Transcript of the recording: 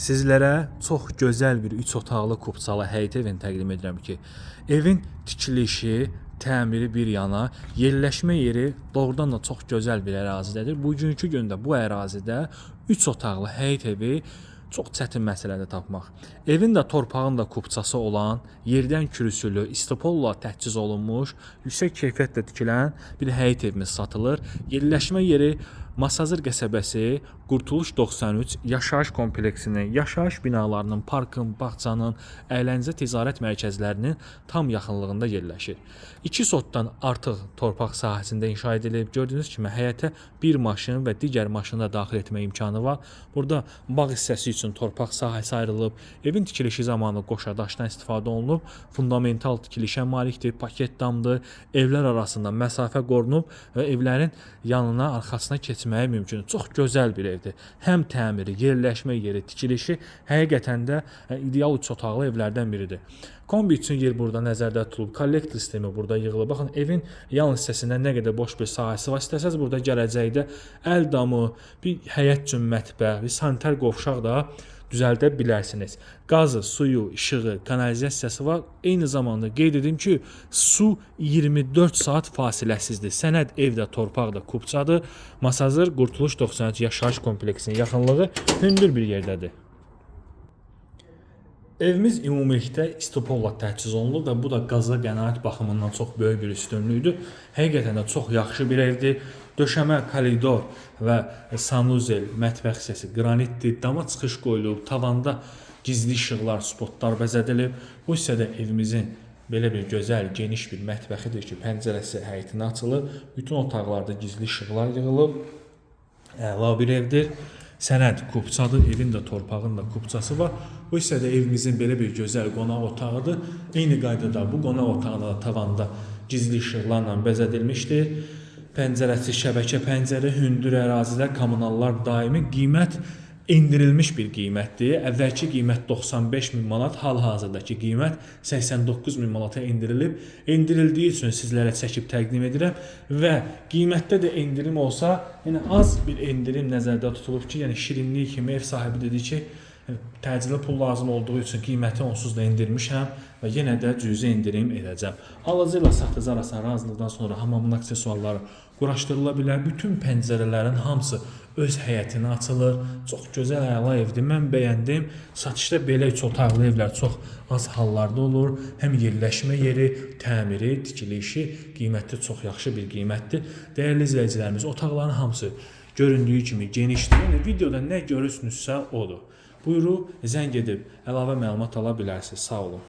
Sizlərə çox gözəl bir 3 otaqlı kupçalı həyət evini təqdim edirəm ki, evin tikilişi, təmiri bir yana, yerləşmə yeri doğrudan da çox gözəl bir ərazidədir. Bugünkü gündə bu ərazidə 3 otaqlı həyət evi çox çətin məsələdir tapmaq. Evin də torpağın da kupçası olan, yerdən kürsülü, istipolla təchiz olunmuş, yüksək keyfiyyətlə tikilən bir həyət evimiz satılır. Yerləşmə yeri Masazır qəsəbəsi, Qurtuluş 93 yaşayış kompleksinin, yaşayış binalarının, parkın, bağçanın, əyləncə ticarət mərkəzlərinin tam yaxınlığında yerləşir. 2 sotdan artıq torpaq sahəsində inşa edilib. Gördüyünüz kimi həyətə bir maşın və digər maşını da daxil etmə imkanı var. Burada bağ hissəsi üçün torpaq sahəsi ayrılıb. Evin tikilişi zamanı qoşa daşdan istifadə olunub. Fundamental tikilişə malikdir, paket damdır. Evlər arasında məsafə qorunub və evlərin yanına, arxasına keçməyə mümkündür. Çox gözəl bir evdir. Həm təmiri, yerləşmə yeri, tikilişi həqiqətən də ideal üç otaqlı evlərdən biridir. Kombi üçün yer burada nəzərdə tutulub, kollektor sistemi burada yığılıb. Baxın, evin yan hissəsində nə qədər boş bir sahəsi var. İstəsəz burada gələcəkdə əl damı, bir həyət üçün mətbəx, bir sanitar qovşaq da düzəldə bilərsiniz. Qazı, suyu, işığı, kanalizasiyası var. Eyni zamanda qeyd edim ki, su 24 saat fasiləsizdir. Sənəd evdə, torpaq da kupçadır. Masazır Qurtuluş 93 yaşayış kompleksinin yaxınlığı hündür bir yerdədir. Evimiz ümumilikdə istipolla təchiz olunub və bu da qaza qənaət baxımından çox böyük bir üstünlükdür. Həqiqətən də çox yaxşı bir evdir. Döşəmə, koridor və sanuzel, mətbəx hissəsi qranitdir. Dama çıxış qoyulub, tavanda gizli işıqlar, spotlar bəzədilib. Bu hissədə evimizin belə bir gözəl, geniş bir mətbəxidir ki, pəncərəsi həyətinə açılır. Bütün otaqlarda gizli işıqlar yığılıb. Əla bir evdir. Sənəd kupçadır, evin də torpağın da kupçası var. Bu hissədə evimizin belə bir gözəl qonaq otağıdır. Eyni qaydada bu qonaq otağında da tavanda gizli işıqlarla bəzədilmişdir. Pəncərəsi şəbəkə pəncərə, hündür ərazidə kommunallar daimi, qiymət endirilmiş bir qiymətdir. Əvvəlki qiymət 95 min manat, hal-hazırdakı qiymət 89 min manata endirilib. Endirildiyi üçün sizlərə çəkib təqdim edirəm və qiymətdə də endirim olsa, yəni az bir endirim nəzərdə tutulub ki, yəni şirinlik kimi ev sahibi dedi ki, təcili pul lazım olduğu üçün qiyməti onsuz da endirmişəm və yenə də cüzi endirim edəcəm. Alıcı ilə satıcı arasında razılıqdan sonra hamamın aksesuarları quraşdırıla bilər. Bütün pəncərələrin hamısı öz həyətinə açılır. Çox gözəl, əla evdir. Mən bəyəndim. Satışda belə üç otaqlı evlər çox az hallarda olur. Həm yerləşmə yeri, təmiri, tikilişi, qiyməti çox yaxşı bir qiymətdir. Dəyərli izləyicilərimiz, otaqların hamısı göründüyü kimi genişdir. Yəni videoda nə görürsünüzsə odur. Buyurub zəng edib əlavə məlumat ala bilərsiniz. Sağ olun.